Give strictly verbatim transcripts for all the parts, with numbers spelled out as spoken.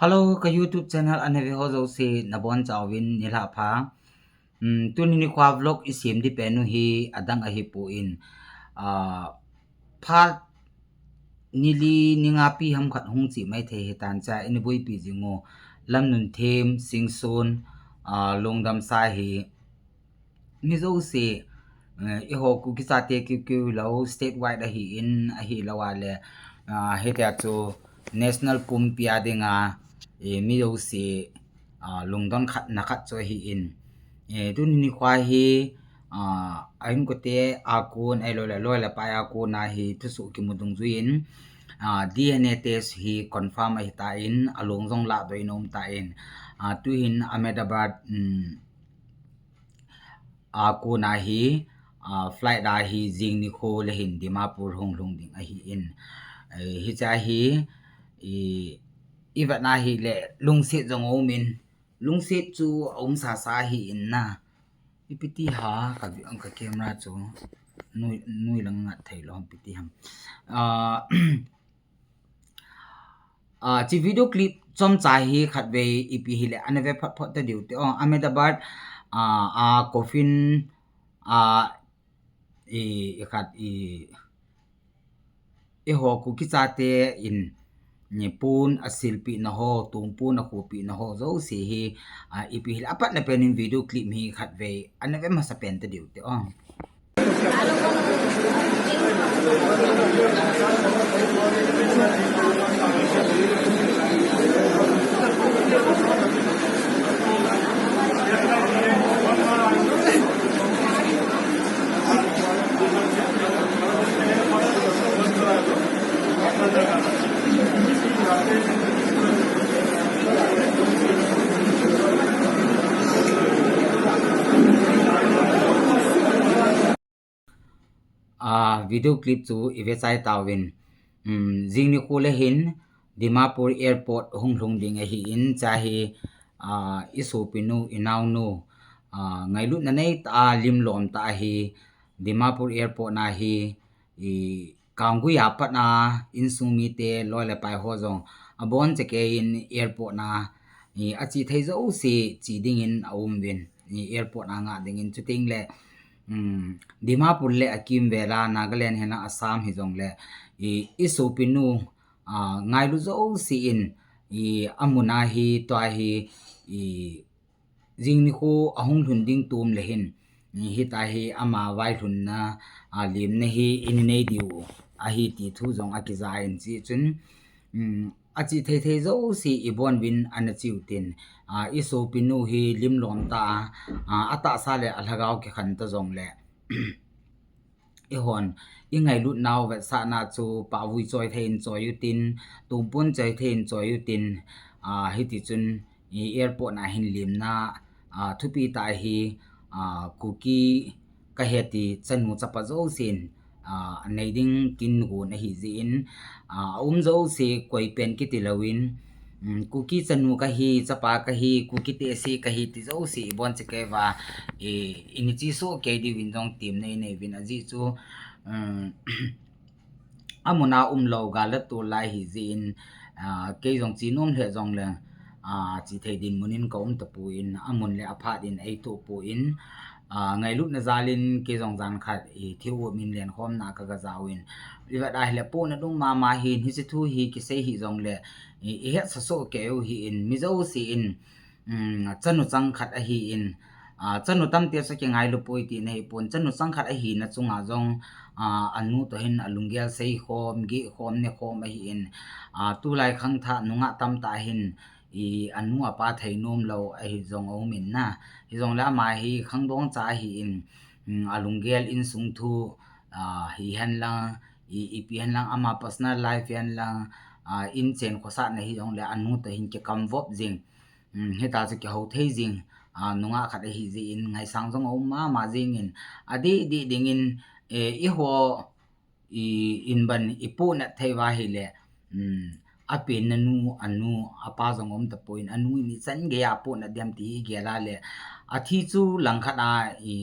Hello, ka YouTube channel ana ve ho jouse nabonchauvin nilhah pha. Hmm, tuni nikho vlog isem ding pen u hi adang ahipon, ah, phat nili ninga pi ham khat hung che mai thei hitan, cha ina boipi jing u Lamnunthem, Singson, ah, Lungdamsa hi mi jouse, eh, eiho Kuki chate kiu kiu lou, state wide ahin, ahilou a le, ah, hitia chu national pumpi a dinga, eh, mi jouse, ah, lungdon khat na khat chu ahin. Eh, tuni nikho hi, ah, a inkote a kon, ahilou le loi le pai a kon a hi thusoh kimu dungjuiyin, ah, D N A test hi confirm ahitan, along jong lahdoh in aumtan, ah, tuhin Ahmedabad, um, a kon a hi, ah, flight a hi jing nikho le hin Dimapur hung lhung ding ahin. Eh, hiche a hi, i, ivet na hile lungset jong aumin, lungset chu aum sasa ahin na. Ipi ti ham, ka, ka camera chu nui, nui lang ngat thei lou, ipi ti ham. Ah, Ah, hiche video clip chomcha hi khatvei ipi hile ana ve phot phot tadiu te. Oh, Ahmedabad, ah, a coffin, ah, i, i khat i, eiho Kuki chate in, ni pon asilpi na ho, tong pon akhopi na ho jouse hi, ah, ipi hile apatna pen in video clip hi khatvei ana ve masa pen tadiu te. Oh. Ah, video clip chu i ve chai tauvin. Um, jing nikho le hin Dimapur Airport hung lhung ding ahin, hiche a hi, ah, i sopinu, i naonu, ah, ngailutna neitah a lim lom tah a hi Dimapur Airport na hi, i, Kanggui a pat a insung mite loi le pai ho jong abon chekei in airport na, i, ache thei jouse che dingin aum uvin, i, airport na ngah dingin, chuteng le, um, Dimapur le akimvel a Nagaland hen lang Assam hijongle, i, i sopinu, ah, ngailu jouse in, i, amun a hi, tua hi, i, jing nikho ahung lhun ding tom le hin, i, hitia hi ama vailhunna, ah, limna hi i nei diu ahi ti thu jong akija in, hichun, um, ache thei thei jouse i bon uvin ana che u tin, ah, i sopinu hi lim lom tah a, ah, atahsa le alhagao kikhen ta jongle, eihon i ngailut nau vetsahna chu pahvui choi thei in choi u tin, tong pon choi thei in choi u tin, ah, hiti chun i airport na hin limna, ah, thupi tah hi, ah, Kuki kahi ti chanu chapa jousen, ah, anei ding tin gon ahi jeh in, ah, aum jouse koi pen kiti louvin, um, Kuki chanu kahi, chapa kahi, Kuki tehse kahi ti jouse i bon chekei uva, i, i ni che soh kei diuvin jong temna i nei uvin ajeh chu, um, amun a umlou gal le tol lai ahi jeh in, ah, kei jong che nom lheh jongle, ah, che thei dinmun in ka um tapon, amun le aphat in ei toh pon, ah, ngailutna jal in kei jong jan khat i thil um in lenkhomna ka ga jaovin. I vet a hile pohna dung mama hin, hiche thu hi kisei hih jongle, i, i hetsa soh kei u ahin, mi jouse in, um, chanu chang khat ahin, ah, chanu tamte chu kingailu poi tina hipon, chanu chang khat ahina chunga jong, ah, anu toh hin alunggel seikhom, gehkhom, nekhom ahin, ah, tulai khangthah nungah tamtah hin, i, anu apa thei nom lou ahi jong aum in na. Hijongle ama hi khangdong cha ahin, um, alunggel insung thu, ah, hihen lang, i, ipi hen lang ama personal life hen lang, ah, inchen khosahna hijongle anu toh hin kikam vop jing. Um, hitia chu kihou thei jing, ah, nungah khat ahi jeh in ngaisang jong aum mama jing in, adih dih ding in, eh, eiho, i, in ban i pohnat thei uva ahile, um, apenna nu, anu, apa jong aum tapon, anu in ichan gei a apohnat ding ham ti hi i gel a le, athi chu langkhat a, i,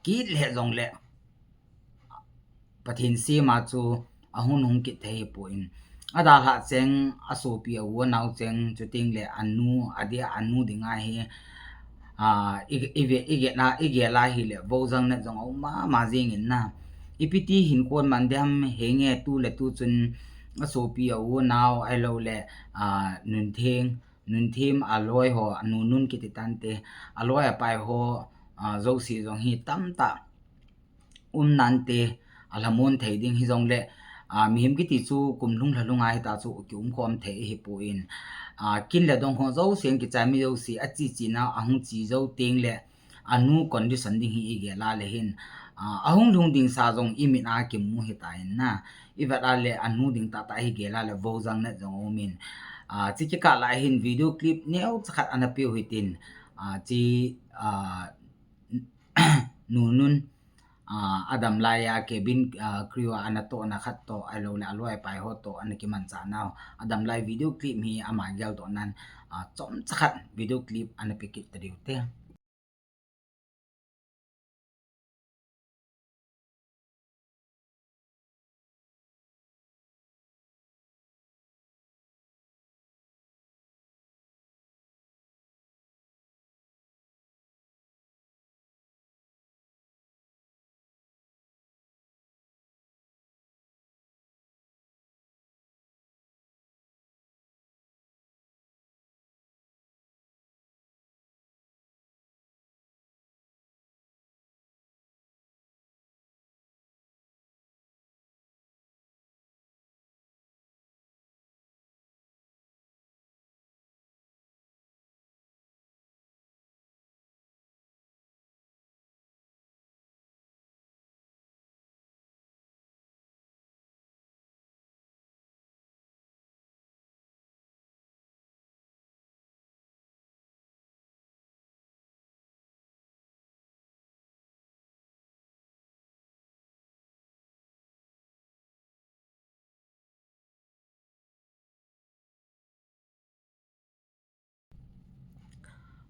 kit lheh jongle, Pathen sem a chu ahung hung kit thei hipon, adalhah cheng, asopi a u anao cheng, chuteng le anu, adeh a anu dinga hi, a, i, i ve, i gel a, i gel a hile, vojang nat jong aum mama jingin na. Ipi ti hin kon man ding ham, henge tu le tu chun, asopi a u anao, ahilou le, a, Nuntheng, Nunthem aloi ho, anu Nun kiti tante, aloi apai ho, a, jouse jong hi tamtah um nante, alhamon thei ding hijongle, a, mihem kiti chu kum lhung lha lhunga hita chu kium khom thei ahipoi. A, kin le dong ho jouse in kichai mi jouse, achi chi na, ahung chi jou teng le, anu condition ding hi i gel a le hin, a, ahung lhung ding sa jong i mit a kimu hita in na, i vet a le anu ding tahtah hi gel a le vojang nat jong aumin. A, chi kikah lai hin video clip neocha khat ana peu hitin, a, chi, a, Nu Nun, a, adam lai a cabin, a, crew a ana tohna khat toh, ahilou le aloi apai ho toh ana kimanchah nau. Adam lai video clip hi ama geldoh nan, a, chomcha khat video clip ana pe kit ta diu te.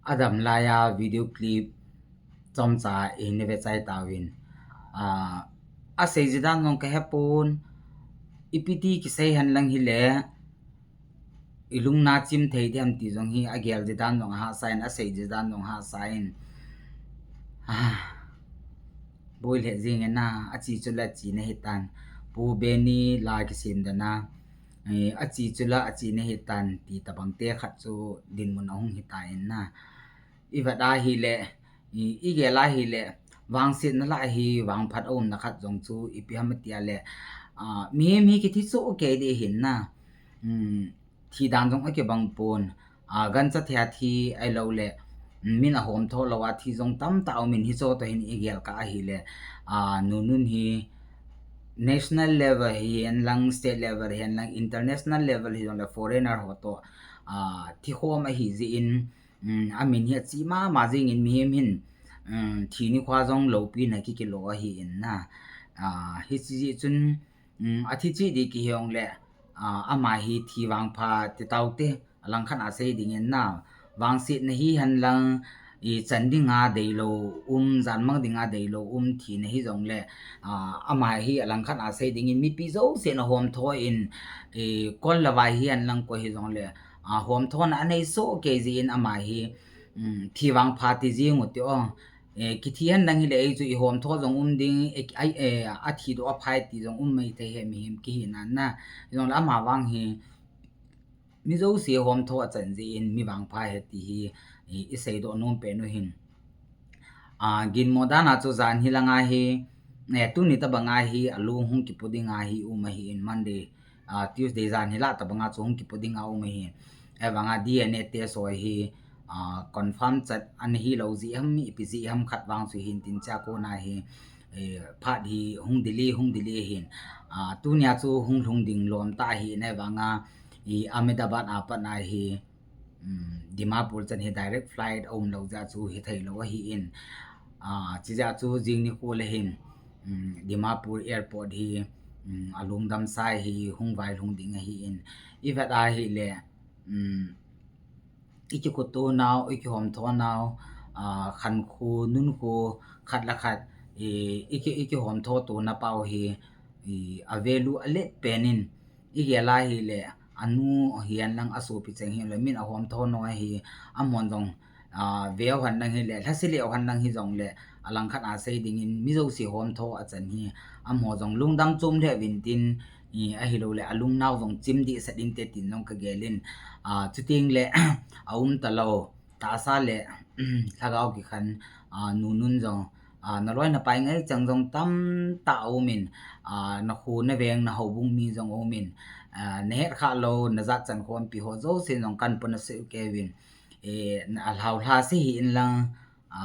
Adam lai a video clip chomcha i hin ve chai tauvin. A, asei ji dan jong ka hepon, ipi ti kisei hen lang hile, i lungna chim thei ding ham ti jong hi agel ji dan jong ahahsa in, asei ji dan jong ahahsa in. A, boi lheh jing e na, achi chu la chi na hitan. Pu Benny la kisem dan a, eh, achi chu la achi na hitan ti tabang te khat chu dinmun ahung hita in na. I vet a hile, i, i gel a hile, vangsetna lah hi vangphat aumna khat jong chu ipi ham tia le, a, mihem hi kithi soh kei ding ahin na. Um, thi dan jong akibang pon, a, gancha thei a thi ahilou le, um, min ahomtho lou a thi jong tamtah aumin, hicho toh hin i gel kah ahile, a, Nu Nun hi national level hihen lang, state level hihen lang, international level hijongle foreigner ho toh, a, thi khom ahi jeh in, um, amin hi achi mama jingin mihem hin, um, thi nikho jong loupina kikilo ahin na. A, hichi jeh chun, um, athi cheh ding kihi jongle, a, ama hi thi vangpha ti taute, alangkhat a sei dingin na. Vangsetna hihen lang, i chan dinga deilou um, jan mang dinga deilou um, thina hijongle, a, ama hi alangkhat a sei dingin mipi jousen ahomtho in, i kol le vai hihen lang koi hijongle, a, homthona anei soh kei jeh in ama hi, um, thi vangpha ti jing u ti o. Eh, kithi hen lang hile ei chu i homtho jong um ding, eh, ai, eh, athi doh aphai ti jong um mai thei e mihem kihina na. Hijongle ama vang hi mi jouse homtho achan jeh in mi vangpha ahi ti hi, i, i seidoh nom pen u hin. A, ginmo dan a chu jan hi langa hi, eh, tuni tabanga hi alung hung kipo dinga hi um ahin Monday, a, Tuesday jan hi lah tabanga chu hung kipo dinga um ahin. Ahivanga D N A test ho hi, a, confirm chat ana hilou jeh ham, ipi jeh ham khat vang chu hin tin chea kona hi, eh, phat hi hung delay, hung delay ahin. A, tunia chu hung lhung ding lom tah ahin, ahivanga i Ahmedabad a pat na hi, um, Dimapur chan hi direct flight aumlou jeh chu hithei lou ahin. A, chijeh chu jing nikho le hin, um, Dimapur airport hi, um, alungdam sai hi hung vailhung ding ahin. I vet a hile, um, i kikhuto nau, i kihomtho nau, a, khankho, nunkho, khat le khat, i, i ki, i kihomtho tona pau hi, i, a value alet pen in, igel a hile, anu hihen lang asopi cheng hile, min ahom tho nau ahi, amahon jong, a, veu hen lang hile, lhase leu hen lang hijongle, alangkhat a sei dingin, mi jouse hom tho achan hi, amaho jong lungdam chom lheh uvin tin, i, ahilouleh, alungnau jong chim dehset inte tin jong kagel in, a, chutengle, aum talou, tahsa le, lhagao kikhen, a, nunun jong, a, naloi napai ngaichang jong tamtah aumin, a, nakho naveng nahoubung mi jong aumin, a, nahet khah lou, najat chan khompi ho jouse jong kahin puna sei u kei uvin, e, alhao lhase hih in lang, a,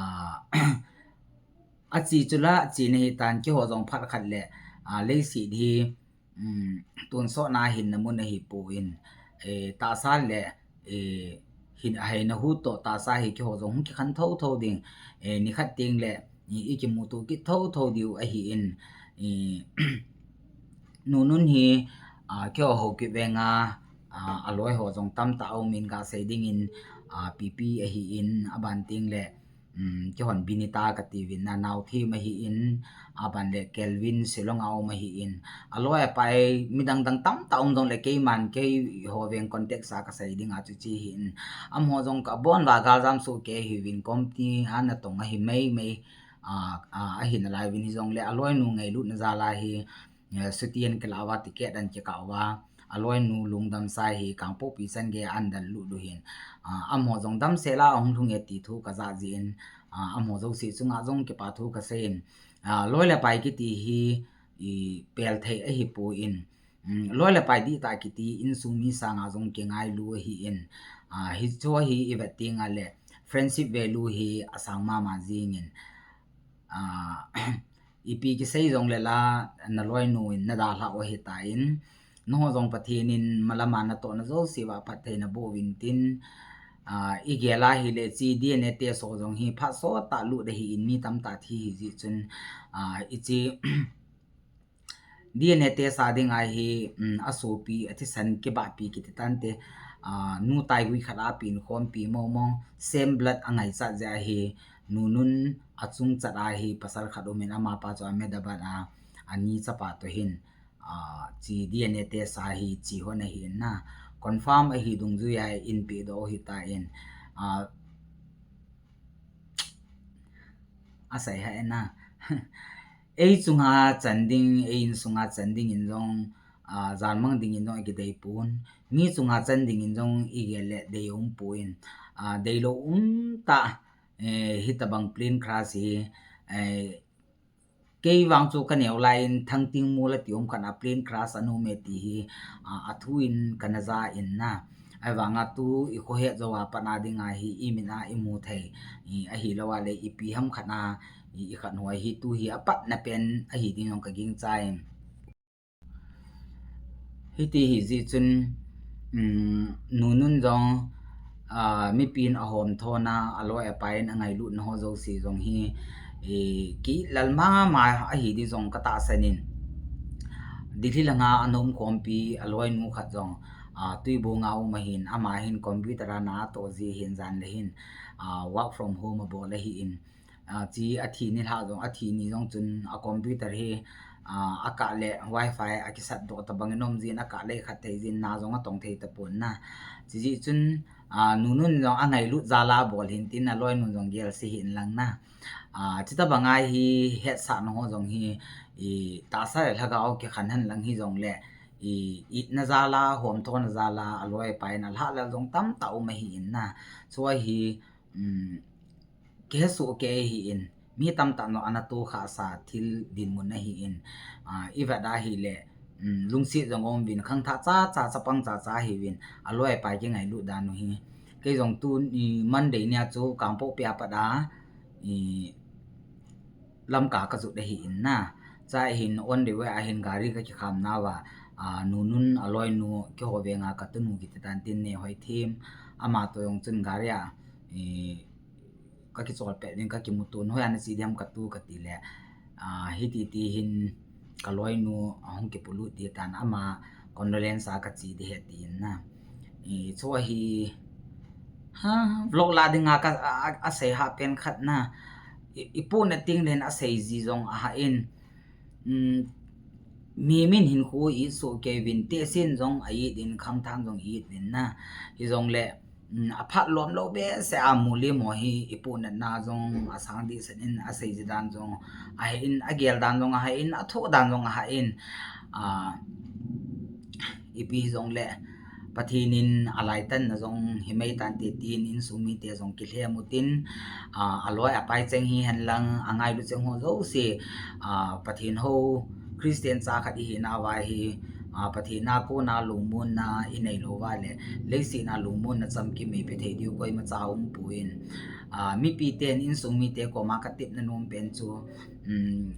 ache chu la, ache nahitan keiho jong phat khat le, a, leiset hi, um, tonsotna hinna mun ahipoi, e, tahsa le, e, hin, aheina hu toh tahsa hi keiho jong hung kikhen thotho ding, e, nikhat tengle, i, ikimuto kit thotho diu ahin, e, nunun hi, a, keiho Haokip venga, a, aloiho jong tamtah aumin gasei dingin, a, Pipi ahin, aban tengle, um, keihon Binita katiuvin, anaothem ahin, aban le Kelvin Shillong a um ahin, aloi apai midang dang tamtah um jongle keiman keiho veng contact sa kasei dinga chu hiche ahin, amaho jong kabon uva galjam soh kei ahiuvin company a natong ahi maimai, a, a, ahi nalai uvin hijongle aloinu ngailutna jal a hi, eh, chuti ahin kilah uva ticket ahin kikah uva, aloinu lungdamsa hi Kangpokpi chan gei ahin dallut u ahin, a, amaho jong damsel a ahung lhung e ti thu kajah jeh in, a, amaho jouse chunga jong kipa thu kasei in, a, loi le pai kiti hi, i, pelthei ahipoi, um, loi le pai dihtah kiti insung mi sanga jong kingailu ahin, a, hichu hi ivet tengle friendship value hi asang mama jengin, a, ipi kisei jongle la, naloinu in nadalhah u ahitan, nangho jong Pathen in malama natohna jouse uva phatthei naboh uvin tin, a, igel a hile hiche D N A test ho jong hi phat sottah lut ahin mi tamtah thi hijeh chun, a, hiche D N A test a dinga hi, um, asopi, athisan kibahpi kiti tante, a, nu taigui khat a penkhompi mong mong, same blood angaichat jeh a hi, nunun achungchat a hi pasal khat umin amapa chu Ahmedabad a, ani chapa toh hin, a, hiche D N A test a hi che hon ahin na, confirm ahi dungjuia eipehdoh u ahitan, a, asei hih in na. Ei chunga chan ding, ei insunga chan dingin jong, a, janmang dingin jong ikidei pon. Mi chunga chan dingin jong igel le dei aumpon. A, deilou umtah, eh, hitobang plane crash hi, eh, kei vang chu kaneo lai in Thangting mol ati um khat a plane crash ana um e ti hi, a, athu in kana ja in na. Ahivanga tu ikhohet jou a pat a dinga hi imin a imu thei, i, ahilou a le ipi ham khat a, i, ikhat hoi hi tu hi apatna pen ahi ding jong kagingchan. Hiti hijeh chun, um, nunun jong, a, mipin ahom thona, aloi apai in angailutna ho jouse jong hi, i, kilal mama ahi ding jong katahsan in. Delhi langa ana umkhompi aloinu khat jong, a, Tuibong a um ahin, ama hin computer a na atoh ji ahin jan le hin, a, work from home abol ahin, a, hiche athi nilhah jong, athi ni jong chun a computer hi, a, akah le wifi akisatdoh tobang in aum jin, akah le ikhat thei jin, na jong atong thei tapon na. Hijeh chun, a, nunun jong angailut jal a abol hin tin aloinu jong gelse hih in lang na. A, hitobanga hi hetsahna ho jong hi, i, tahsa le lhagao kikhen hen lang hijongle, i, itna jal a, homthona jal a, aloi apai in alhahlel jong tamtah um ahin na. Chua hi, um, kihesoh kei ahin, mi tamtah jong ana tohkhahsa thil dinmun ahin, a, ivet a hile, um, lungset jong aum uvin, khangthah chacha, chapang chacha ahiuvin, aloi apai kingailut dan u hi. Kei jong tu, i, Monday nia chu Kangpokpi a pat a, i, Lamka kajot ahin na. Chua hin on the way a hin gari kakikham nauva, a, nunun aloinu keiho venga katunu kiti tan tin Nehoi Them, ama toh jong chun gari a, i, kakichol pet ding, kakimuto, hoiya nache ding ham katu kati le, a, hiti ti hin kaloinu ahung kipolut ding tan, ama condolence a kache ding ahi tin na. I, chua hi, ha, vlog la dinga ka, a, a, asei hah pen khat na. I, ipohna tengle hin asei ji jong ahah in, um, Mihem in hinkho i-it soh kei uvin, tehsen jong a-it in, khangthang jong i-it uvin na. Hijongle, um, aphat lom lou behseh a mulim ho hi ipohnatna jong asang dehset in, asei ji dan jong ahah in, agel dan jong ahah in, athoh dan jong ahah in, ah, ipi hijongle, Pathen in alaitanna jong himai tante tin insung mite jong kilhem utin, ah, aloi apai cheng hihen lang, angailut cheng ho jouse, ah, Pathen hou, Christian cha khat ihinauva hi, ah, Pathen a kona lungmonna inei louva le, leiset a lungmonna chamkim eipe thei diu koimacha aumpoi. Ah, mipiten insung mite koma katepna nom pen chu, um,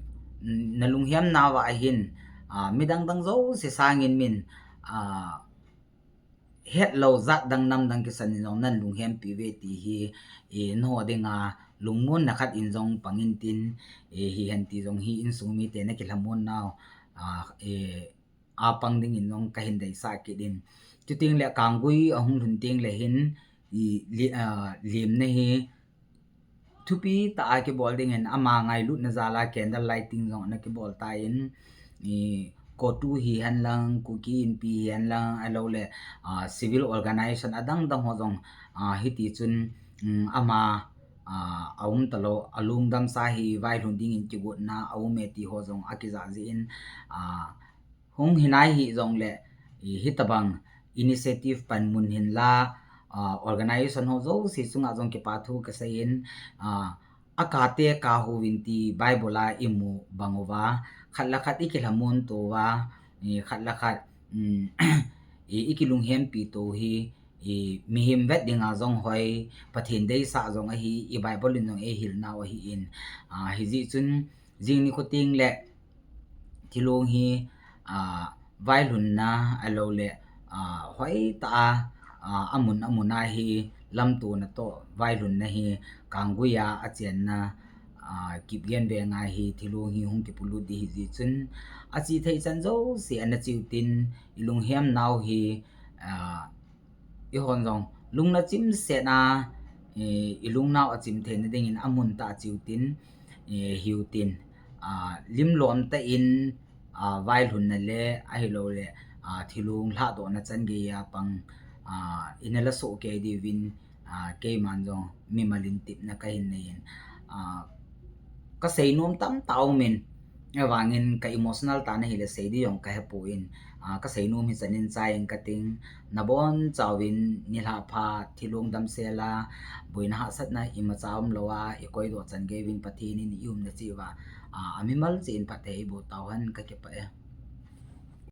nalunghem nauva hin, ah, midang dang jouse sangin min, ah, hetlou jat dang nam dang kisan in jong nan lunghempi uve ti hi, eh, nangho dinga lungmonna khat in jong pang intin, eh, hihen ti jong hi insung mite nakilhamon nau, ah, eh, a pang dingin jong kahin deisah kit in. Chutengle Kanggui ahung lhun tengle hin, i, li-, ah, limna hi thupi tah a kibol dingin ama ngailutna jal a candle lighting jong ana kibol tan, i, COTU hihen lang, Kuki Inpi hihen lang, ahiloule, ah, civil organization adang dang ho jong, ah, hiti chun, um, ama, ah, aum talou, alungdamsa hi vailhun dingin kigotna aume ti ho jong akijah jeh in, ah, hung hinai hijongle, i, hitobang initiative panmun hinla, ah, organization ho jouse chunga jong kipa thu kasei in, ah, akate kahouvin ti Bible a imu bang uva, khat le khat ikilhamon touva, i, khat le khat, um, i, ikilunghempi tou hi, i, mihem vet dinga jong hoi, Pathen deisah jong ahi, i Bible in jong eihil nau ahin, ah, hijeh chun jing nikho tengle thilong hi, ah, vailhunna ahiloule, ah, hoitah a, ah, amun amun a hi lamtona toh vailhunna hi Kanggui a achenna, ah, Kipgen veng a hi thilong hi hung kipolut ding hijeh chun, ache thei chan jouse ana cheu tin, ilunghem nau hi, ah, eihon jong lungna chimset a, eh, ilungnau achim theina dingin amun tah a cheu tin, eh, hiu tin, ah, limlom tah in, ah, vailhunna le ahiloule, ah, thilong lhahdohna chan geiya pang, ah, inala soh kei diuvin, ah, keiman jong mimal in tepna kahin nei in, ah, kasei nom tamtah aumin, ahivangin ka emotional tah ahile sei ding jong kahepoi, ah, kasei nom hi chan in chai inge kating, nabonchauvin nilhah pha, thilong damsel a, boina hahsatna imacha umlou a ikoidoh chan geiuvin Pathen in iumna cheh uva, ah, amimal cheh in phatthei eiboh tauhen, kakipah e.